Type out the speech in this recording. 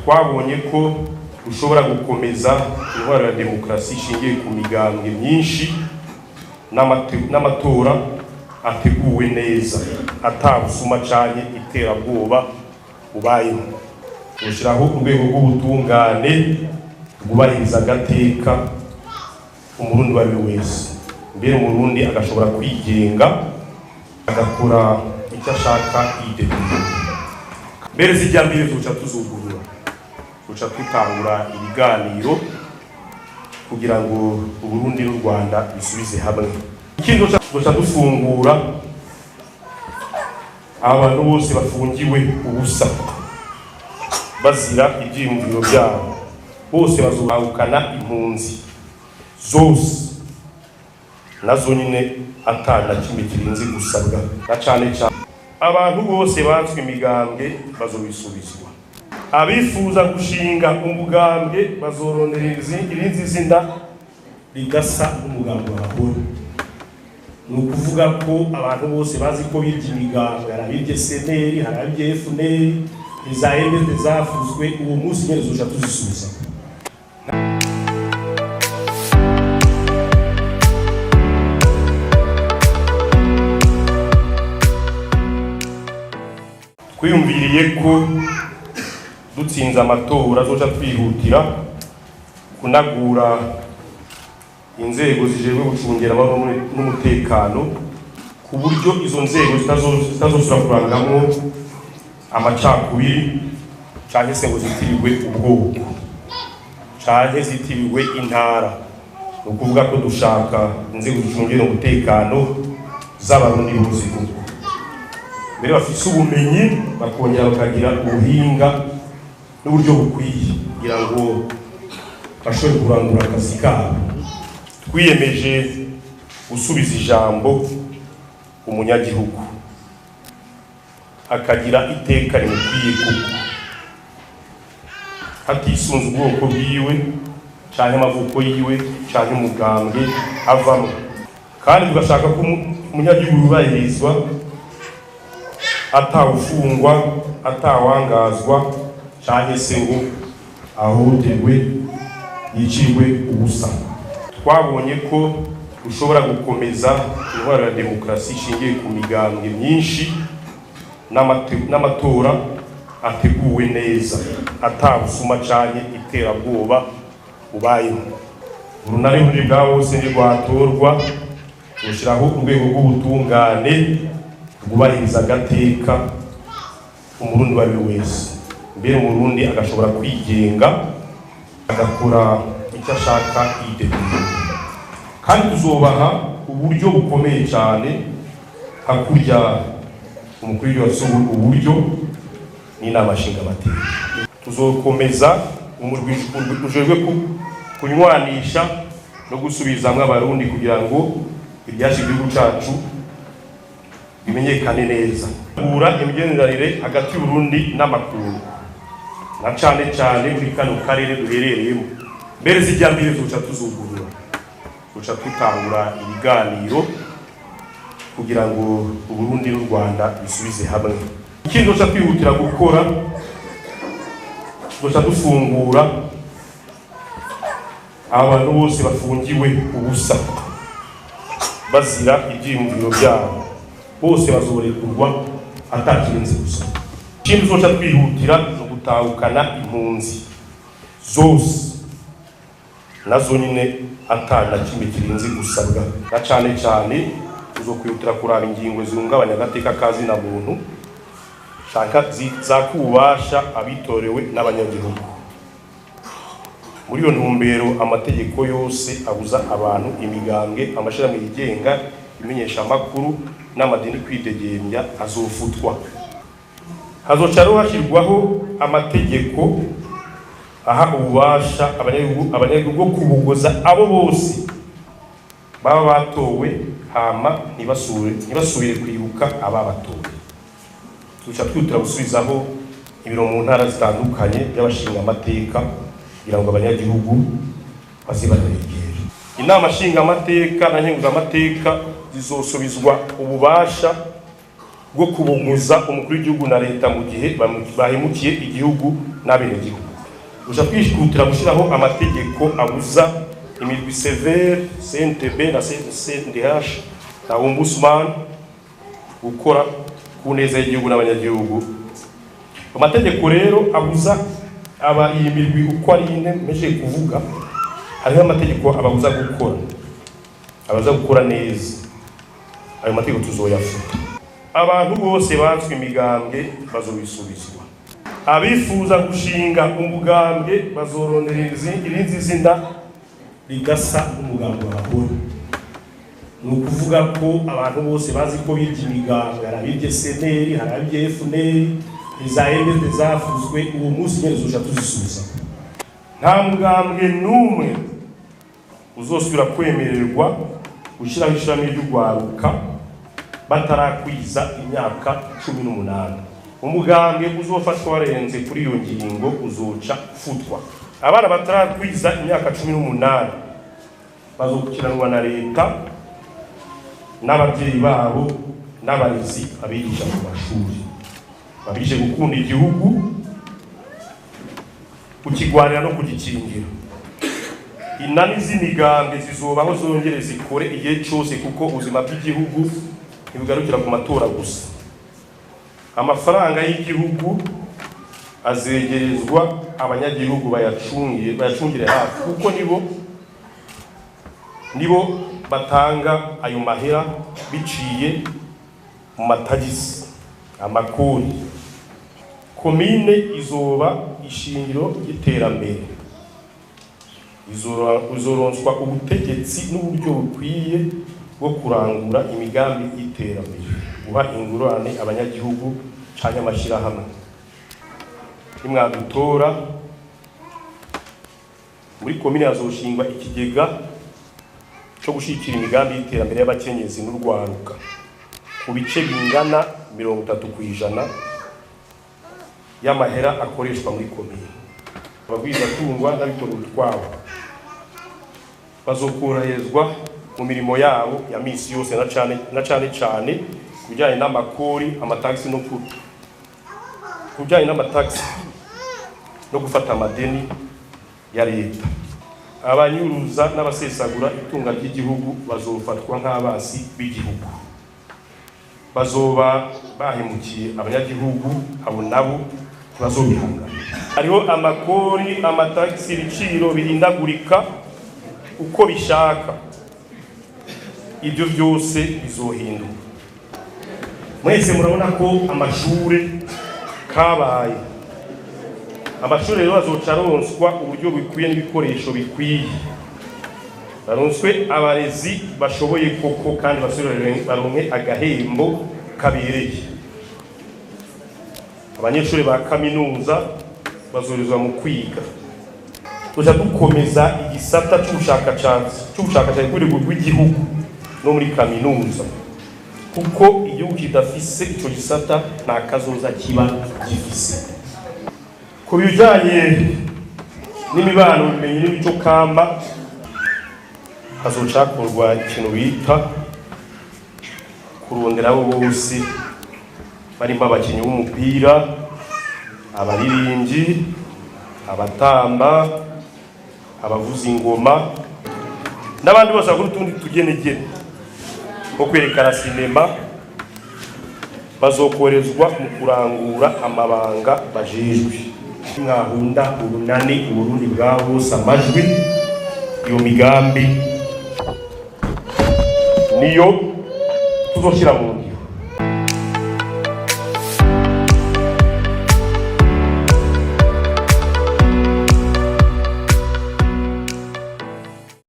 Twabonye ko dushobora gukomeza intwaro ya demokarasi ishingiye ku migambwe myinshi n'amatora ateguwe neza, atabusuma canke iterabwoba bubayeho. Gushyiraho urwego rw'ubutungane rwubahiriza agateka umurundi uwo ari we wese, mbere umurundi agashobora kwigenga, agakora icyo ashaka yiteguye. Mbere zijya mbere tuca tuzugurura, tuca tutangura ibiganiro kugira ngo Uburundi n'u Rwanda bisubize hamwe. Ikindi, tuca dufungura abantu bose bafungiwe ubusa bazira ivyiyumviro byabo, bose bazobahukana impunzi zose nazo nyine ata na kimwe kirinze gusabwa, na cane cane abantu bose batswe imigambwe bazobisubizwa. Abifuza gushinga umugambwe bazorondera irindi zina ridasa n'umugambwe bahora. Ni ukuvuga ko abantu bose bazi ko birya imigambwe, hari abirye seneri, hari abirye FNL, iza MSD zafuzwe, uwo munsi nyene zoca tuzisubiza. Twiyumviriye ko dutsinze amatora zoca twihutira kunagura inzego zijejwe gucungera amahoro n'umutekano, ku buryo izo nzego zitazosubira kurangamwo amacakubiri canke se ngo zitirirwe ubwoko canke zitirirwe intara. Ni ukuvuga ko dushaka inzego zicungera umutekano z'Abarundi bose, kuko mbere bafise ubumenyi, bakongera bakagira ubuhinga n'uburyo bukwiye kugira ngo bashobore kurangura akazi kabo. Twiyemeje gusubiza ijambo umunyagihugu, akagira iteka rimukwiye, kuko hatisunze ubwoko bwiwe canke amavuko yiwe canke umugambwe avamwo. Kandi tugashaka ko umunyagihugu yubahirizwa, atawufungwa, atawangazwa canke se ngo ahohoterwe, yicirwe ubusa. Twabonye ko dushobora gukomeza intwaro ya demokarasi ishingiye ku migambwe myinshi n'amatora ateguwe neza, atabusuma canke iterabwoba bubayeho. Urunani ruri bwa bose ntirwatorwa, rushyiraho urwego rw'ubutungane rwubahiriza agateka umurundi uwo ari we wese, mbere umurundi agashobora kwigenga, agakora icyo ashaka yiteguye. Kandi tuzobaha uburyo bukomeye cyane, hakurya umukuru w'igihugu afise uburyo n'inama nshingamateka. Tuzokomeza umurwi ujejwe kunywanisha no gusubizamwo Abarundi kugira ngo ibyashe igihugu cacu bimenyekane neza. Gura imigenderanire hagati y'Uburundi n'amakungu, na cane cane muri kano karere duherereyemo. Mbere zijya mbere tuca tuzugurura, tuca tutangura ibiganiro kugira ngo Uburundi n'u Rwanda bisubize hamwe. Ikindi tuca twihutira gukora, tuca dufungura abantu bose bafungiwe ubusa bazira ivyiyumviro byabo, bose bazorekurwa atakirenze gusa. Ikindi tuzoca twihutira ni ugutahukana impunzi zose nazo nyine ata na kimwe kirinze gusabwa, na cane cane tuzokwihutira kuraba ingingo zihungabanya agateka ka zina muntu canke zaka ububasha abitorewe n'abanyagihugu. Muri iyo ntumbero, amategeko yose abuza abantu, imigambwe, amashirahamwe yigenga, imenyeshamakuru n'amadini kwidegembya azofutwa. Hazoca rero hashyirwaho amategeko aha ububasha abanyagihugu bwo kubugoza abo bose baba batowe, hama ntibasubire kwibuka ababatoye. Tuca twihutira gusubizaho ibiro mu ntara zitandukanye by'abashinga amateka kugira ngo abanyagihugu baze barabegera. Inama nshingamateka na nkenguzamateka zizosubizwa ububasha bwo kubuguza umukuru w'igihugu na leta mu gihe bahemukiye igihugu n'abenegihugu. Tuja twihutira gushyiraho amategeko abuza imigwi CVR, CNTB na CNDH na Ombudsman gukora ku neza y'igihugu n'abanyagihugu. Amategeko rero abuza aba iyi mirwi uko ari ine mpejeje kuvuga, hariho amategeko ababuza gukora, ababuza gukora neza. Ayo mategeko tuzoyafuta. Abantu bose batswe imigambwe bazobisubizwa. Abifuza gushinga umugambwe bazorondera irindi zina rigasa n'umugambwe bakora. Ni ukuvuga ko abantu bose bazi ko birya imigambwe, hari abirya SNL, hari abirya FNL, iza MSD zafuzwe, uwo munsi nyene tuzoca tuzisubiza. Nta mugambwe n'umwe uzosubira kwemererwa gushyiraho ishami ry'urwaruka batarakwiza imyaka 18. Umugambwe uzofatwa warenze kuri iyo ngingo uzoca ufutwa. Abana batarakwiza imyaka 18 bazokukiranwa na leta n'ababyeyi babo n'abarezi abigisha mu mashuri, babigishe gukunda igihugu, kukigwanira no kugikingira. Inani z'imigambwe zizobaho zongere zikore igihe cyose, kuko ubuzima bw'igihugu ntibugarukira ku matora gusa. Amafaranga y'igihugu azegerezwa abanyagihugu bayacungire hafi, kuko nibo batanga ayo mahera biciye mu matagisi, amakori. Komine izoba ishingiro ry'iterambere, izoronswa ubutegetsi n'uburyo bukwiye bwo kurangura imigambi y'iterambere, guha ingurane abanyagihugu canke amashirahamwe. Nimwadutora muri komine hazoshingwa ikigega co gushigikira imigambi y'iterambere y'abakenyezi n'urwaruka ku bice bingana 30% y'amahera akoreshwa muri komine. Abagwizatunga n'abikorera utwabo bazokoroherezwa mu mirimo yabo ya misi yose, na cane cane ku bijanye n'amakori, amatagisi no ku bijanye n'amatagisi no gufata amadeni ya leta. Abanyuruza n'abasesagura itunga ry'igihugu bazofatwa nk'abasi b'igihugu, bazoba bahemukiye abanyagihugu, abo nabo ntibazobihangana. Hariho amakori, amatagisi, ibiciro bihindagurika uko bishaka, ibyo byose bizohinduka. Mwese murabona ko amashure kabaye, amashure rero azoca aronswa uburyo bikwiye n'ibikoresho bikwiye, baronswe abarezi bashoboye koko kandi basubire baronke agahembo kabereye. Abanyeshuri ba kaminuza bazorizwa mu kwiga. Tuja dukomeza igisata c'ubushakashatsi ku rwego rw'igihugu no muri kaminuza, kuko igihugu kidafise ico gisata nta kazoza kiba gifise. Ku bijanye n'imibano, ubumenyi n'imico kama, hazoca hakorwa ikintu bita kurondera abo bose barimo abakinyi b'umupira, abaririmbyi, abatamba, abavuza ingoma n'abandi bose bakora utundi tugenegene nko kwerekana sinema, bazokorezwa mu kurangura amabanga bajejwe. Mwahunda urunani Uburundi bwa bose amajwi, iyo migambi niyo tuzoshira mu ngiro.